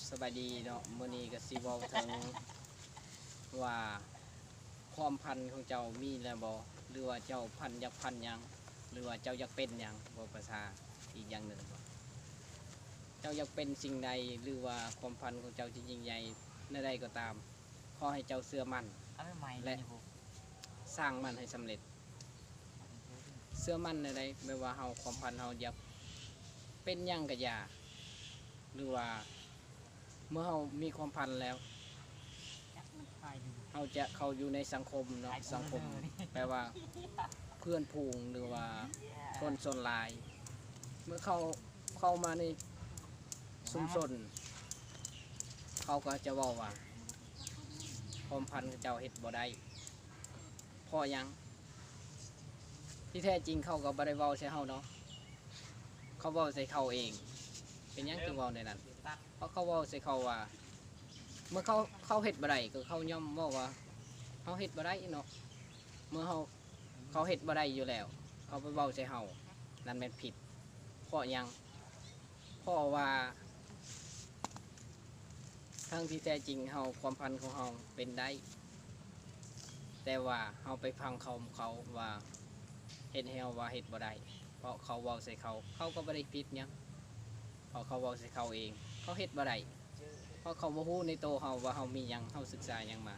ສະບາຍດີເນາະ, ມື້ນີ້ກໍຊິເວົ້າເຖິງວ່າ ຄວາມຝັນຂອງເຈົ້າມີແລ້ວບໍ່ ຫຼືວ່າເຈົ້າຝັນ ຢາກຝັນຫຍັງ ຫຼືວ່າເຈົ້າຢາກເປັນຫຍັງ ເວົ້າພາສາອີກຢ່າງໜຶ່ງ ເຈົ້າຢາກເປັນສິ່ງໃດ ຫຼືວ່າຄວາມຝັນຂອງເຈົ້າຈະຍິ່ງໃຫຍ່ແນວໃດກໍຕາມ ຂໍໃຫ້ເຈົ້າເຊື່ອໝັ້ນ ແລະ ສ້າງມັນໃຫ້ສຳເລັດ. ເຊື່ອໝັ້ນແນວໃດ ແບບວ່າເຮົາ ຄວາມຝັນເຮົາຢາກເປັນຫຍັງກະຢ່າ ຫຼືວ່າເມື່ອເຮົາມີຄວາມຝັນແລ້ວ ເຮົາຈະເຂົ້າຢູ່ໃນສັງຄົມເນາະ, ສັງຄົມແປວ່າເພື່ອນຝູງ ຫຼືວ່າຄົນສ່ວນຫຼາຍ ເມື່ອເຂົາເຂົ້າມາໃນຊຸມຊົນ ເຂົາກໍຈະເວົ້າວ່າ ຄວາມຝັນຂອງເຈົ້າເຮັດບໍ່ໄດ້ ເພາະຫຍັງ? ທີ່ແທ້ຈິງເຂົາກໍບໍ່ໄດ້ເວົ້າໃສ່ເຮົາເນາະ, ເຂົາເວົ້າໃສ່ເຂົາເອງ. ເປັນຫຍັງຈຶ່ງເວົ້າແນວນັ້ນ? ເພາະເຂົາເວົ້າໃສ່ເຂົາວ່າ ເມື່ອເຂົາ ເຂົາເຮັດບໍ່ໄດ້ ກໍເຂົາຍ່ອມເວົ້າວ່າ ເຮົາເຮັດບໍ່ໄດ້ເນາະ. ເມື່ອເຮົາ ເຂົາເຮັດບໍ່ໄດ້ຢູ່ແລ້ວ ເຂົາໄປເວົ້າໃສ່ເຮົາ ນັ້ນແມ່ນຜິດ. ເພາະຫຍັງ? ເພາະວ່າ ທັງທີ່ແທ້ຈິງເຮົາ ຄວາມຝັນຂອງເຮົາເປັນໄດ້ ແຕ່ວ່າເຮົາໄປຟັງຄຳເຂົາວ່າ ເຮັດໃຫ້ເຮົາວ່າເຮັດບໍ່ໄດ້ ເພາະເຂົາເວົ້າໃສ່ເຂົາ, ເຂົາກໍບໍ່ໄດ້ຜິດຫຍັງ ເພາະເຂົາເວົ້າໃສ່ເຂົາເອງ ເຂົາເຮັດບໍ່ໄດ້ ເພາະເຂົາບໍ່ຮູ້ໃນໂຕເຮົາວ່າເຮົາມີຫຍັງ ເຮົາສຶກສາຫຍັງມາ.